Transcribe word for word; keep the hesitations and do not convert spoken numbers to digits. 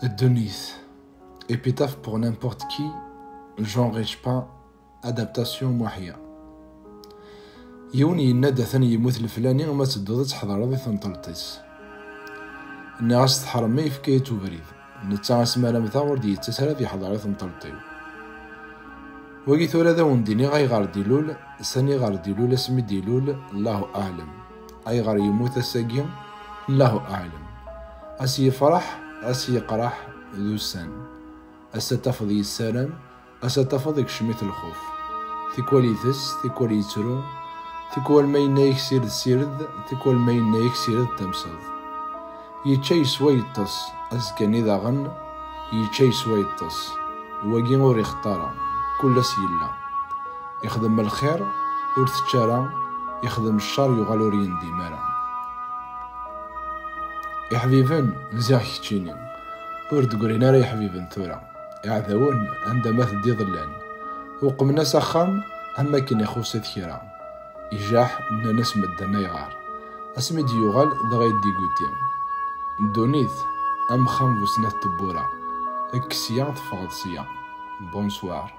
Ddunit. Épitaphe pour n'importe qui, Jean Richepin, adaptation Muḥya. Yiwen yenna-d atan yemmut leflani, ma tedduḍ ad tḥeḍreḍ i tenṭelt-is. Nniɣ-as teḥrem, ma yefka-yi-tt ubrid. Netta asmi ara mmteɣ ur d-yettas ara ad yeḥḍer i tenṭelt-iw. Wagi tura ad awen-d-iniɣ ayɣer d-ilul, sani ɣer d-ilul, asmi d-ilul, Allahu aɛlem. Ayɣer yemmut ass-agi, Allahu aɛlem. Ass yefraḥ, ass yeqraḥ, d ussan. Ass ad tafeḍ yessaram, ass ad tafeḍ ikcem-it lxuf. Tikwal itess, tikwal yettru, tikwal ma yenna-yak sired sired, tikwal ma yenna-yak sired tamseḍ. Yečča yeswa yeṭṭes, azekka-nni daɣen yečča yeswa yeṭṭes. Wagi ur ixeṭṭ ara, kul ass yella. Ixdem lxir, ur tečča ara, ixdem ccer, yuɣal ur yendim ara. Iḥbiben, ziɣ keččini, ur d-grin ara iḥbiben tura. Iɛdawen, anda ma teddiḍ llan. Uqmen-as axxam, am akken ixuṣ-it kra. Ijaḥ, nnan-as medden ayɣer. Asmi d-yuɣal, dɣa i d-iguti. Ddunit, am axxam bu snat tewwura. Kkes sya, teffɣeḍ sya. Bonsoir.